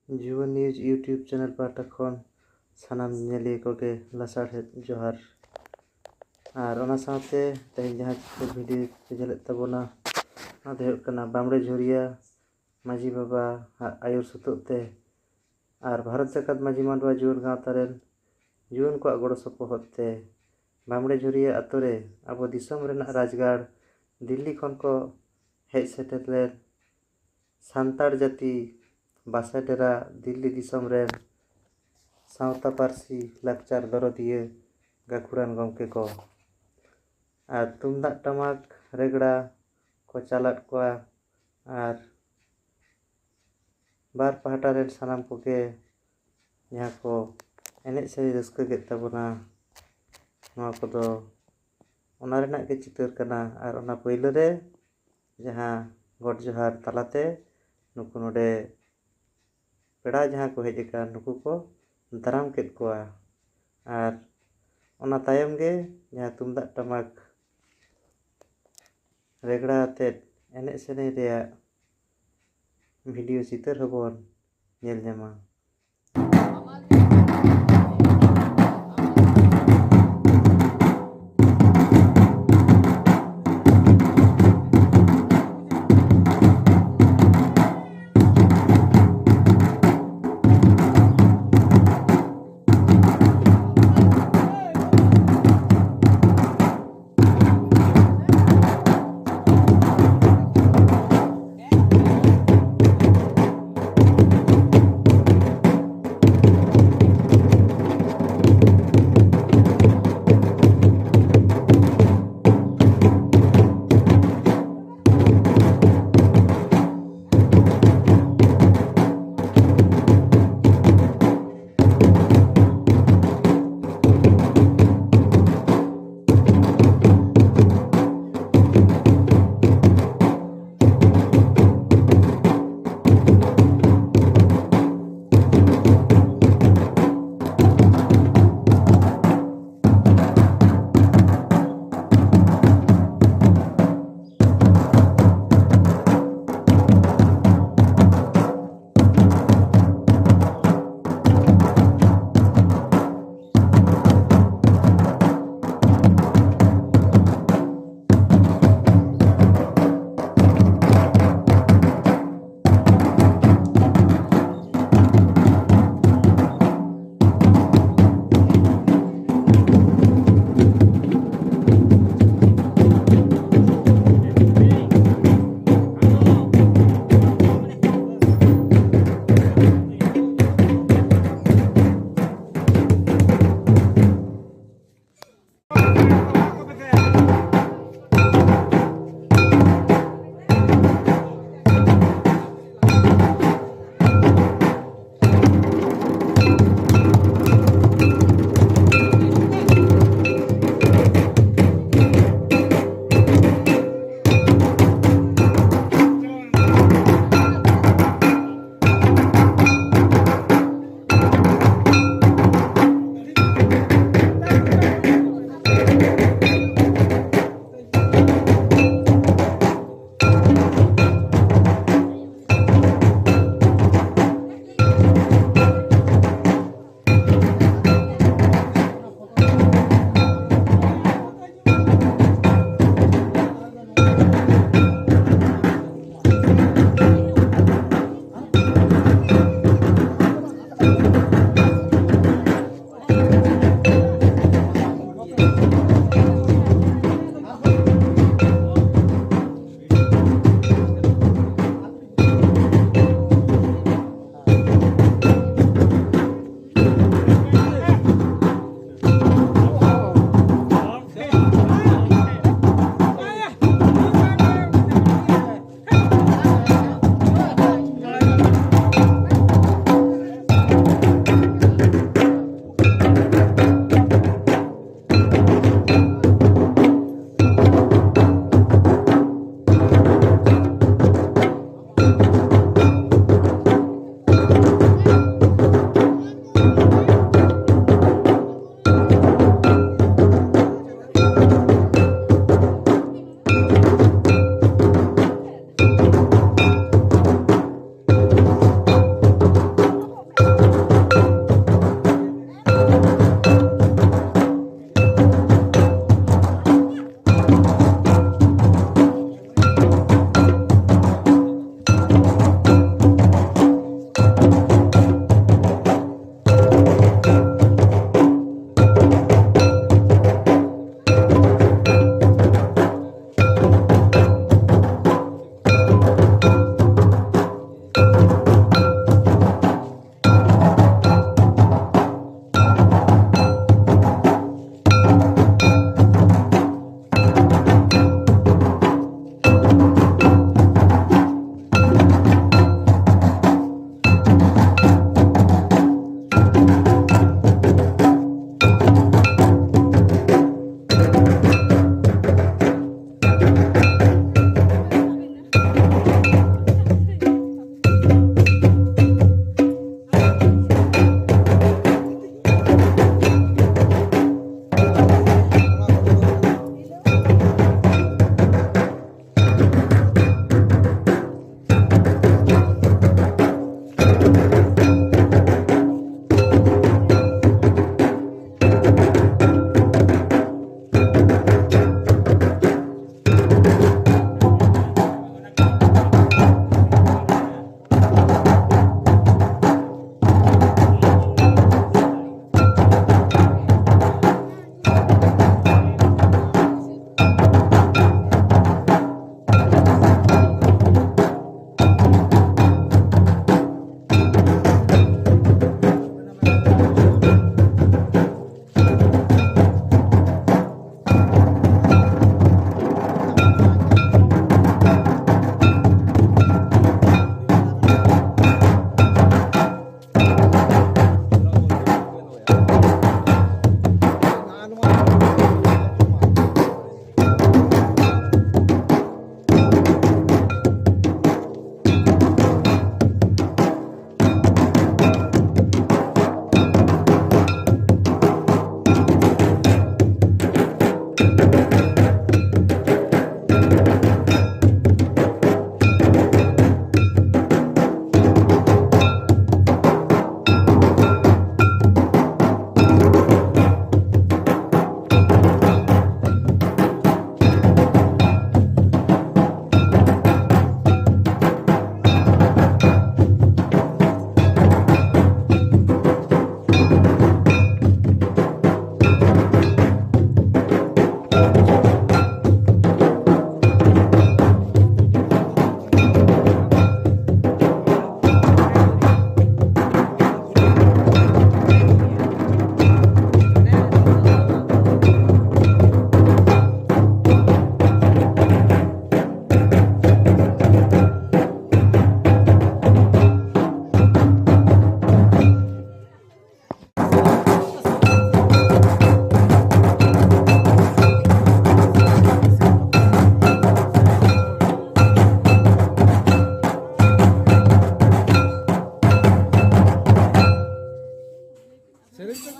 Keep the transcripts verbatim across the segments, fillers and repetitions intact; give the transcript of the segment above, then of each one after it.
ᱡᱩᱣᱟᱹᱱ news YouTube channel ᱯᱟᱦᱴᱟ ᱠᱷᱚᱱ ᱥᱟᱱᱟᱢ ᱧᱮᱧᱮᱞᱤᱭᱟᱹ ᱠᱚᱜᱮ ᱞᱟᱥᱟᱲᱦᱮᱫ ᱡᱚᱦᱟᱨ᱾ ᱟᱨ ᱚᱱᱟ ᱥᱟᱶᱛᱮ ᱛᱮᱦᱮᱧ ᱡᱟᱦᱟᱸ ᱪᱤᱛᱟᱹᱨ ᱵᱷᱤᱰᱤᱭᱳ ᱯᱮ ᱧᱮᱞᱮᱫ ᱛᱟᱵᱚᱱᱟ, ᱚᱱᱟ ᱫᱚ ᱦᱩᱭᱩᱜ ᱠᱟᱱᱟ ᱵᱟᱢᱲᱮ ᱡᱷᱩᱨᱤᱭᱟ ᱢᱟᱹᱡᱷᱤ ᱵᱟᱵᱟ ᱟᱜ ᱟᱹᱭᱩᱨ ᱥᱩᱛᱩᱜ ᱛᱮ ᱟᱨ ᱵᱷᱟᱨᱚᱛ ᱡᱟᱠᱟᱛ ᱢᱟᱹᱡᱷᱤ ᱢᱟᱰᱣᱟ ᱡᱩᱣᱟᱹᱱ ᱜᱟᱶᱛᱟ ᱨᱮᱱ ᱡᱩᱣᱟᱹᱱ ᱠᱚᱣᱟᱜ ᱜᱚᱲᱚ ᱥᱚᱯᱚᱦᱚᱫ ᱛᱮ ᱵᱟᱢᱲᱮ ᱡᱷᱩᱨᱤᱭᱟᱹ ᱟᱛᱳ ᱨᱮ ᱟᱵᱚ ᱫᱤᱥᱚᱢ ᱨᱮᱱᱟᱜ ᱨᱟᱡᱽᱜᱟᱲ ᱫᱤᱞᱞᱤ ᱠᱷᱚᱱ ᱠᱚ ᱦᱮᱡ ᱥᱮᱴᱮᱨ ᱞᱮᱱ ᱥᱟᱱᱛᱟᱲ ᱡᱟᱹᱛᱤ ᱵᱟᱥᱟ ᱰᱮᱨᱟ ᱫᱤᱞᱞᱤ ᱫᱤᱥᱚᱢ ᱨᱮᱱ ᱥᱟᱶᱛᱟ ᱯᱟᱹᱨᱥᱤ ᱞᱟᱠᱪᱟᱨ ᱫᱚᱨᱚᱫᱤᱭᱟᱹ ᱜᱟᱹᱠᱷᱩᱲᱟᱱ ᱜᱚᱢᱠᱮ ᱠᱚ ᱟᱨ ᱛᱩᱢᱫᱟᱜ ᱴᱟᱢᱟᱠ ᱨᱮᱜᱽᱲᱟ ᱠᱚ ᱪᱟᱞᱟᱫ ᱠᱚᱣᱟ ᱟᱨ ᱵᱟᱨ ᱯᱟᱦᱴᱟ ᱨᱮᱱ ᱥᱟᱱᱟᱢ ᱠᱚᱜᱮ ᱡᱟᱦᱟᱸ ᱠᱚ ᱮᱱᱮᱡ ᱥᱮᱨᱮᱧ ᱨᱟᱹᱥᱠᱟᱹ ᱠᱮᱫ ᱛᱟᱵᱚᱱᱟ, ᱱᱚᱣᱟ ᱠᱚᱫᱚ ᱚᱱᱟ ᱨᱮᱱᱟᱜ ᱜᱮ ᱪᱤᱛᱟᱹᱨ ᱠᱟᱱᱟ᱾ ᱟᱨ ᱚᱱᱟ ᱯᱳᱭᱞᱳ ᱨᱮ ᱡᱟᱦᱟᱸ ᱜᱚᱰ ᱡᱚᱦᱟᱨ ᱛᱟᱞᱟᱛᱮ ᱱᱩᱠᱩ ᱱᱚᱰᱮ ᱯᱮᱲᱟ ᱡᱟᱦᱟᱸ ᱠᱚ ᱦᱮᱡ ᱟᱠᱟᱱ ᱱᱩᱠᱩ ᱠᱚ ᱫᱟᱨᱟᱢ ᱠᱮᱫ ᱠᱚᱣᱟ᱾ ᱟᱨ ᱚᱱᱟ ᱛᱟᱭᱚᱢ ᱜᱮ ᱡᱟᱦᱟᱸ ᱛᱩᱢᱫᱟᱜ ᱴᱟᱢᱟᱠ ᱨᱮᱜᱽᱲᱟ ᱟᱛᱮᱫ ᱮᱱᱮᱡ ᱥᱮᱨᱮᱧ ᱨᱮᱭᱟᱜ ᱵᱷᱤᱰᱤᱭᱳ ᱪᱤᱛᱟᱹᱨ ᱦᱚᱸᱵᱚᱱ ᱧᱮᱞ ᱧᱟᱢᱟ᱾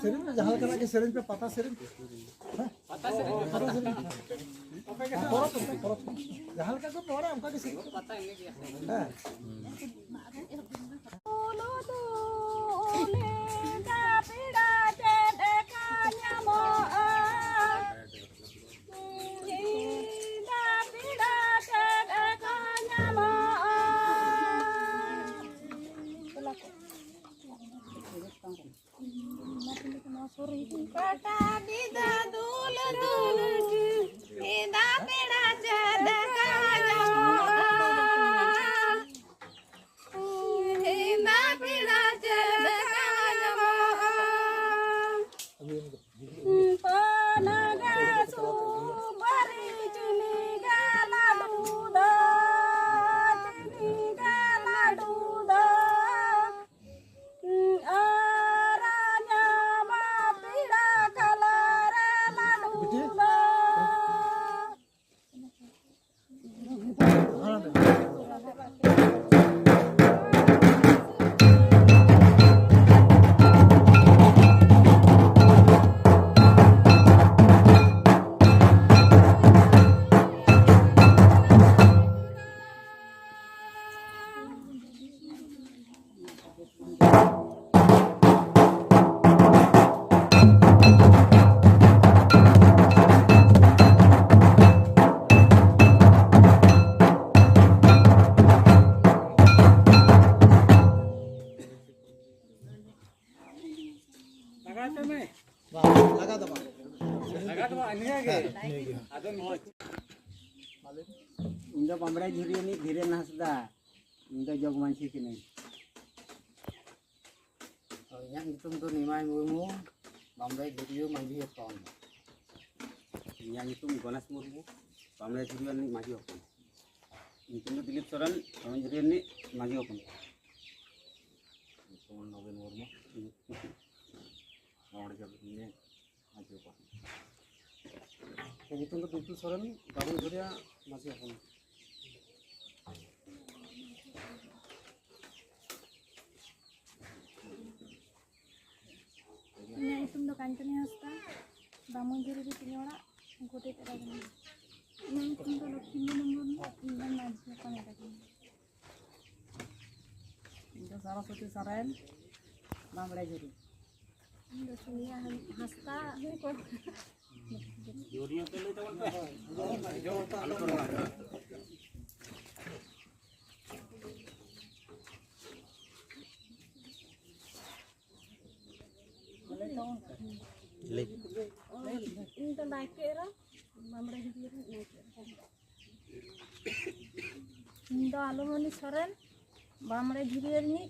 ᱥᱮᱨᱮᱧ ᱯᱮ, ᱡᱟᱦᱟᱸ ᱞᱮᱠᱟᱱᱟᱜ ᱜᱮ ᱥᱮᱨᱮᱧ ᱯᱮ, ᱯᱟᱛᱟ ᱥᱮᱨᱮᱧ ᱯᱮ᱾ ᱦᱮᱸ? ᱯᱟᱛᱟ ᱥᱮᱨᱮᱧ ᱯᱮ, ᱯᱟᱛᱟ ᱥᱮᱨᱮᱧ ᱯᱮ᱾ ᱯᱚᱨᱚᱵᱽ ᱯᱮ, ᱯᱚᱨᱚᱵᱽ ᱯᱮ᱾ ᱡᱟᱦᱟᱸ ᱞᱮᱠᱟ ᱠᱚ ᱨᱚᱲᱟ, ᱚᱱᱠᱟ ᱜᱮ ᱥᱮᱨᱮᱧ ᱯᱮ᱾ ᱯᱟᱛᱟ ᱮᱱᱮᱡ ᱜᱮᱭᱟ᱾ ᱦᱮᱸ᱾ ᱩᱞᱩ ᱫᱩ ᱩᱞᱤ ᱫᱟ ᱯᱮᱲᱟ ᱪᱮᱫ ᱞᱮᱠᱟ ᱧᱟᱢᱚᱜᱼᱟ? ᱤᱧ ᱫᱟ ᱯᱮᱲᱟ ᱪᱮᱫ ᱞᱮᱠᱟ ᱧᱟᱢᱚᱜᱼᱟ? ᱯᱟᱴᱟᱵᱤᱫᱟᱹ ᱫᱩᱞ ᱫᱩᱞ ᱜᱮᱸᱫᱟ ᱯᱮᱲᱟ ᱪᱮᱫ ᱞᱮᱠᱟ ᱧᱟᱢᱚᱜᱼᱟ? ᱜᱮᱸᱫᱟ ᱯᱮᱲᱟ ᱪᱮᱫ ᱞᱮᱠᱟ ᱧᱟᱢᱚᱜᱼᱟ? ᱯᱟᱱᱟᱜᱟ ᱥᱩᱯᱟᱹᱨᱤ ᱪᱤᱱᱤ ᱜᱟ ᱞᱟᱹᱰᱩ ᱫᱚ, ᱪᱤᱱᱤ ᱜᱟ ᱞᱟᱹᱰᱩ ᱫᱚ᱾ ᱟᱨ ᱧᱟᱢᱟ ᱯᱮᱲᱟ ᱠᱟᱞᱟᱨ ᱞᱟᱹᱰᱩ ᱫᱚ᱾ ᱞᱟᱜᱟᱣ ᱛᱟᱢᱮ᱾ ᱵᱟᱝ, ᱞᱟᱜᱟᱣ ᱫᱚ ᱵᱟᱝ᱾ ᱞᱟᱜᱟᱣ ᱫᱚ ᱵᱟᱝ, ᱱᱤᱭᱟᱹ ᱜᱮ᱾ ᱦᱮᱸ, ᱱᱤᱭᱟᱹ ᱜᱮ᱾ ᱟᱫᱚ ᱱᱤᱛᱚᱜ ᱤᱧ ᱫᱚ ᱵᱟᱢᱵᱽᱲᱮ ᱡᱷᱩᱨᱤ ᱨᱤᱱᱤᱡ ᱫᱷᱤᱨᱮᱱ ᱦᱟᱸᱥᱫᱟ᱾ ᱤᱧ ᱫᱚ ᱡᱚᱜᱽ ᱢᱟᱹᱡᱷᱤ ᱠᱟᱹᱱᱟᱹᱧ᱾ ᱤᱧᱟᱹᱜ ᱧᱩᱛᱩᱢ ᱫᱚ ᱱᱤᱢᱟᱭ ᱢᱩᱨᱢᱩ, ᱵᱟᱢᱵᱽᱲᱮ ᱡᱷᱩᱨᱤᱭᱟᱹ ᱢᱟᱹᱡᱷᱤ ᱦᱚᱯᱚᱱ᱾ ᱤᱧᱟᱹᱜ ᱧᱩᱛᱩᱢ ᱜᱚᱱᱮᱥ ᱢᱩᱨᱢᱩ, ᱵᱟᱢᱵᱽᱲᱮ ᱡᱷᱩᱨᱤᱭᱟᱹ ᱨᱤᱱᱤᱡ ᱢᱟᱹᱡᱷᱤ ᱦᱚᱯᱚᱱ᱾ ᱧᱩᱛᱩᱢ ᱫᱚ ᱫᱤᱞᱤᱯ ᱥᱚᱨᱮᱱ, ᱵᱟᱢᱵᱽᱲᱮ ᱡᱷᱩᱨᱤᱭᱟᱹ ᱨᱤᱱᱤᱡ ᱢᱟᱹᱡᱷᱤ ᱦᱚᱯᱚᱱ᱾ ᱧᱩᱛᱩᱢ ᱱᱚᱵᱤᱱ ᱢᱩᱨᱢᱩ, ᱵᱟᱢᱵᱽᱲᱮ ᱡᱷᱩᱨᱤᱭᱟᱹ ᱨᱤᱱᱤᱡ ᱢᱟᱹᱡᱷᱤ ᱦᱚᱯᱚᱱ᱾ ᱧᱩᱛᱩᱢ ᱫᱚ ᱵᱤᱯᱩᱞ ᱥᱚᱨᱮᱱ, ᱵᱟᱢᱵᱽᱲᱮ ᱡᱷᱩᱨᱤᱭᱟᱹ ᱢᱟᱹᱡᱷᱤ ᱦᱚᱯᱚᱱ᱾ ᱧᱩᱛᱩᱢ ᱫᱚ ᱠᱟᱧᱪᱚᱱᱤ ᱦᱟᱸᱥᱫᱟ, ᱵᱟᱢᱚᱱ ᱡᱷᱩᱨᱤ ᱨᱮ ᱛᱤᱧ ᱚᱲᱟᱜ, ᱜᱚᱰᱮᱛ ᱮᱨᱟ ᱠᱟᱹᱱᱟᱹᱧ᱾ ᱤᱧᱟᱹᱜ ᱧᱩᱛᱩᱢ ᱫᱚ ᱞᱚᱠᱷᱤᱱᱫᱤ ᱢᱩᱨᱢᱩ, ᱤᱧ ᱫᱚ ᱢᱟᱹᱡᱷᱤ ᱦᱚᱯᱚᱱ ᱮᱨᱟ ᱠᱟᱹᱱᱟᱹᱧ᱾ ᱤᱧ ᱫᱚ ᱥᱚᱨᱚᱥᱚᱛᱤ ᱥᱚᱨᱮᱱ, ᱵᱟᱢᱲᱮ ᱡᱷᱩᱨᱤ᱾ ᱤᱧ ᱫᱚ ᱥᱩᱱᱤᱭᱟ ᱦᱟᱸᱥᱫᱟ᱾ ᱤᱧ ᱫᱚ ᱱᱟᱭᱠᱮ ᱮᱨᱟ, ᱵᱟᱢᱲᱮ ᱡᱷᱩᱨᱤ ᱨᱤᱱ ᱱᱟᱭᱠᱮ ᱮᱨᱟ᱾ ᱤᱧ ᱫᱚ ᱟᱞᱩᱢᱚᱱᱤ ᱥᱚᱨᱮᱱ, ᱵᱟᱢᱲᱮ ᱡᱷᱩᱨᱤ ᱨᱤᱱᱤᱡ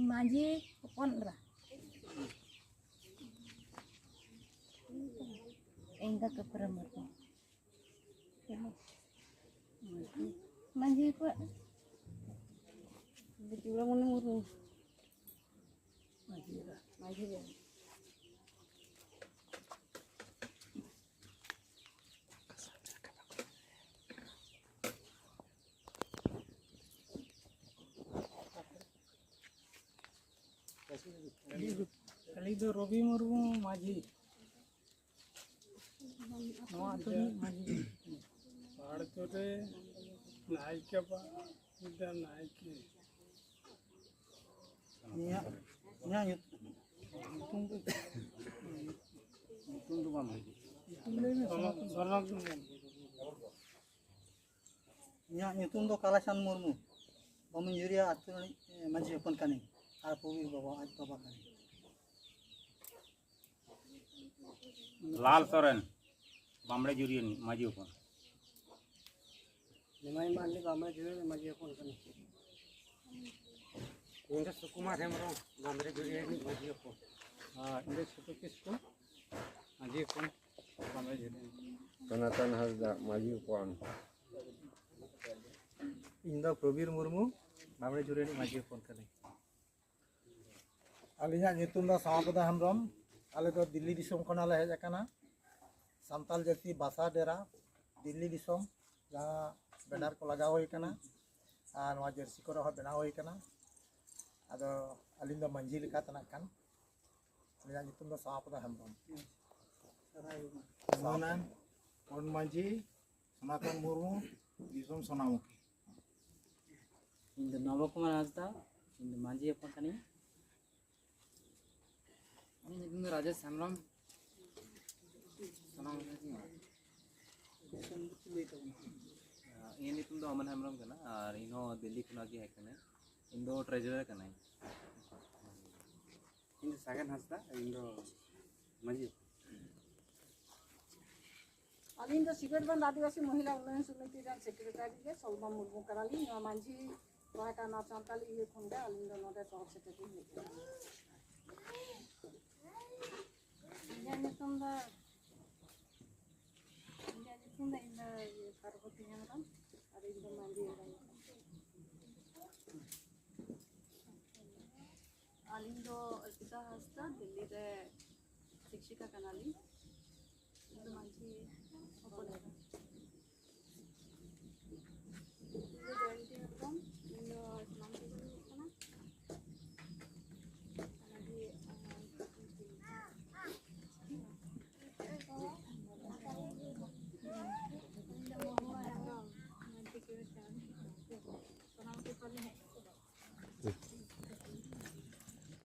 ᱢᱟᱹᱡᱷᱤ ᱦᱚᱯᱚᱱ ᱮᱨᱟ᱾ ᱤᱧ ᱫᱚ ᱠᱟᱹᱯᱨᱟᱹ ᱢᱩᱨᱢᱩ᱾ ᱢᱟᱹᱡᱷᱤ ᱠᱚ ᱪᱩᱲᱟᱢᱚᱱᱤ ᱢᱩᱨᱢᱩ᱾ ᱢᱟᱹᱡᱷᱤ ᱮᱨᱟ᱾ ᱢᱟᱹᱡᱷᱤ ᱮᱨᱟ᱾ ᱟᱹᱞᱤᱧ ᱫᱚ ᱨᱚᱵᱤ ᱢᱩᱨᱢᱩ, ᱢᱟᱹᱡᱷᱤ᱾ ᱱᱚᱣᱟ ᱟᱹᱛᱩ ᱨᱤᱱᱤᱡ ᱢᱟᱹᱡᱷᱤ᱾ ᱯᱟᱲ ᱟᱹᱛᱩ ᱨᱮ ᱱᱟᱭᱠᱮ ᱵᱟ-, ᱢᱤᱫᱴᱟᱝ ᱱᱟᱭᱠᱮ᱾ ᱤᱧᱟᱹᱜ, ᱤᱧᱟᱹᱜ ᱧᱩᱛᱩᱢ, ᱧᱩᱛᱩᱢ ᱫᱚ, ᱧᱩᱛᱩᱢ ᱫᱚ ᱵᱟᱝ ᱦᱤᱡᱩᱜ᱾ ᱧᱩᱛᱩᱢ ᱞᱟᱹᱭ ᱢᱮ, ᱥᱚᱱᱚᱛ, ᱥᱚᱱᱚᱛ᱾ ᱥᱚᱱᱚᱛ ᱢᱩᱨᱢᱩ᱾ ᱤᱧᱟᱹᱜ ᱧᱩᱛᱩᱢ ᱫᱚ ᱠᱟᱞᱟᱪᱟᱸᱫᱽ ᱢᱩᱨᱢᱩ, ᱵᱟᱢᱚᱱ ᱡᱷᱩᱨᱤᱭᱟ ᱟᱹᱛᱩ ᱨᱤᱱᱤᱡ, ᱮ, ᱢᱟᱹᱡᱷᱤ ᱦᱚᱯᱚᱱ ᱠᱟᱹᱱᱟᱹᱧ ᱟᱨ ᱯᱨᱚᱵᱤᱨ ᱵᱟᱵᱟ ᱟᱡ ᱵᱟᱵᱟ ᱠᱟᱹᱱᱟᱹᱧ᱾ ᱞᱟᱞ ᱥᱚᱨᱮᱱ, ᱵᱟᱢᱲᱮ ᱡᱷᱩᱨᱤ ᱨᱤᱱᱤᱡ ᱢᱟᱹᱡᱷᱤ ᱦᱚᱯᱚᱱ᱾ ᱱᱤᱢᱟᱭ ᱢᱟᱱᱰᱤ, ᱵᱟᱢᱲᱮ ᱡᱷᱩᱨᱤ ᱨᱤᱱᱤᱡ ᱢᱟᱹᱡᱷᱤ ᱦᱚᱯᱚᱱ ᱠᱟᱹᱱᱟᱹᱧ᱾ ᱤᱧ ᱫᱚ ᱥᱩᱠᱩᱢᱟᱨ ᱦᱮᱢᱵᱨᱚᱢ, ᱵᱟᱢᱲᱮ ᱡᱷᱩᱨᱤ ᱨᱤᱱᱤᱡ ᱢᱟᱹᱡᱷᱤ ᱦᱚᱯᱚᱱ᱾ ᱟᱨ ᱤᱧ ᱫᱚ ᱪᱷᱳᱴᱩ ᱠᱤᱥᱠᱩ, ᱢᱟᱹᱡᱷᱤ ᱦᱚᱯᱚᱱ, ᱵᱟᱢᱲᱮ ᱡᱷᱩᱨᱤ ᱨᱤᱱᱤᱡ᱾ ᱥᱚᱱᱟᱛᱚᱱ ᱦᱟᱸᱥᱫᱟ, ᱢᱟᱹᱡᱷᱤ ᱦᱚᱯᱚᱱ᱾ ᱤᱧ ᱫᱚ ᱯᱨᱚᱵᱤᱨ ᱢᱩᱨᱢᱩ, ᱵᱟᱢᱲᱮ ᱡᱷᱩᱨᱤ ᱨᱤᱱᱤᱡ ᱢᱟᱹᱡᱷᱤ ᱦᱚᱯᱚᱱ ᱠᱟᱹᱱᱟᱹᱧ᱾ ᱟᱹᱞᱤᱧᱟᱜ ᱧᱩᱛᱩᱢ ᱫᱚ ᱥᱟᱶᱯᱚᱫᱟ ᱦᱮᱢᱵᱨᱚᱢ᱾ ᱟᱞᱮ ᱫᱚ ᱫᱤᱞᱞᱤ ᱫᱤᱥᱚᱢ ᱠᱷᱚᱱᱟᱜ ᱞᱮ ᱦᱮᱡ ᱟᱠᱟᱱᱟ᱾ ᱥᱟᱱᱛᱟᱞ ᱡᱟᱹᱛᱤ ᱵᱟᱥᱟ ᱰᱮᱨᱟ ᱫᱤᱞᱞᱤ ᱫᱤᱥᱚᱢ, ᱡᱟᱦᱟᱸ ᱵᱮᱱᱟᱨ ᱠᱚ ᱞᱟᱜᱟᱣ ᱦᱩᱭ ᱟᱠᱟᱱᱟ ᱟᱨ ᱱᱚᱣᱟ ᱡᱟᱹᱨᱥᱤ ᱠᱚᱨᱮ ᱦᱚᱸ ᱵᱮᱱᱟᱣ ᱦᱩᱭ ᱟᱠᱟᱱᱟ᱾ ᱟᱫᱚ ᱟᱹᱞᱤᱧ ᱫᱚ ᱢᱟᱹᱡᱷᱤ ᱞᱮᱠᱟᱛᱮ ᱱᱟᱜ ᱠᱷᱟᱱ ᱤᱧᱟᱹᱜ ᱧᱩᱛᱩᱢ ᱫᱚ ᱥᱟᱢᱟᱯᱚᱫᱟ ᱦᱮᱢᱵᱨᱚᱢ᱾ ᱢᱟᱹᱱᱟᱱ ᱯᱚᱱ ᱢᱟᱹᱡᱷᱤ ᱥᱚᱱᱟᱛᱚᱱ ᱢᱩᱨᱢᱩ, ᱫᱤᱥᱚᱢ ᱥᱚᱱᱟᱢᱩᱠᱷᱤ᱾ ᱤᱧ ᱫᱚ ᱱᱚᱵᱚ ᱠᱩᱢᱟᱨ ᱦᱟᱸᱥᱫᱟ, ᱤᱧ ᱫᱚ ᱢᱟᱹᱡᱷᱤ ᱦᱚᱯᱚᱱ ᱠᱟᱹᱱᱟᱹᱧ᱾ ᱤᱧᱟᱹᱜ ᱧᱩᱛᱩᱢ ᱫᱚ ᱨᱟᱡᱮᱥ ᱦᱮᱢᱵᱨᱚᱢ, ᱥᱚᱱᱟᱢᱩᱠᱷᱤ ᱠᱷᱚᱱᱤᱧ ᱚᱲᱟᱜ᱾ ᱤᱧᱟᱹᱜ ᱧᱩᱛᱩᱢ ᱫᱚ ᱚᱢᱚᱱ ᱦᱮᱢᱵᱨᱚᱢ ᱠᱟᱱᱟ ᱟᱨ ᱤᱧ ᱦᱚᱸ ᱫᱤᱞᱞᱤ ᱠᱷᱚᱱᱟᱜ ᱜᱮ ᱦᱮᱡ ᱠᱟᱹᱱᱟᱹᱧ᱾ ᱤᱧ ᱫᱚ ᱴᱨᱮᱡᱟᱨᱟᱨ ᱠᱟᱹᱱᱟᱹᱧ᱾ ᱤᱧ ᱫᱚ ᱥᱟᱜᱮᱱ ᱦᱟᱸᱥᱫᱟ, ᱤᱧ ᱫᱚ ᱢᱟᱹᱡᱷᱤ᱾ ᱟᱹᱞᱤᱧ ᱫᱚ ᱥᱤᱵᱮᱴ ᱵᱟᱸᱫᱷ ᱟᱹᱫᱤᱵᱟᱹᱥᱤ ᱢᱚᱦᱤᱞᱟ ᱩᱱᱱᱚᱭᱚᱱ ᱥᱚᱢᱤᱛᱤ ᱨᱮᱱ ᱥᱮᱠᱨᱮᱴᱟᱨᱤ ᱜᱮ, ᱥᱚᱞᱢᱟ ᱢᱩᱨᱢᱩ ᱠᱟᱱᱟᱞᱤᱧ᱾ ᱱᱚᱣᱟ ᱢᱟᱹᱡᱷᱤ ᱯᱟᱦᱴᱟ, ᱱᱚᱣᱟ ᱥᱟᱱᱛᱟᱞᱤ ᱤᱭᱟᱹ ᱠᱷᱚᱱ ᱜᱮ ᱟᱹᱞᱤᱧ ᱫᱚ ᱱᱚᱰᱮ ᱛᱚᱦᱚᱵ ᱥᱮᱴᱮᱨ ᱞᱤᱧ ᱦᱮᱡ ᱠᱟᱱᱟ᱾ ᱤᱧᱟᱹᱜ ᱧᱩᱛᱩᱢ ᱫᱚ, ᱤᱧᱟᱹᱜ ᱧᱩᱛᱩᱢ ᱫᱚ, ᱤᱧ ᱫᱚ ᱤᱭᱟᱹ ᱯᱟᱨᱵᱚᱛᱤ ᱦᱮᱢᱵᱨᱚᱢ, ᱟᱨ ᱤᱧ ᱫᱚ ᱢᱟᱹᱡᱷᱤ ᱮᱨᱟ᱾ ᱟᱹᱞᱤᱧ ᱫᱚ ᱚᱨᱯᱤᱛᱟ ᱦᱟᱸᱥᱫᱟ, ᱫᱤᱞᱞᱤ ᱨᱮ ᱥᱤᱠᱥᱤᱠᱟ ᱠᱟᱱᱟᱞᱤᱧ᱾ ᱤᱧ ᱫᱚ ᱢᱟᱹᱡᱷᱤ ᱦᱚᱯᱚᱱ ᱮᱨᱟ᱾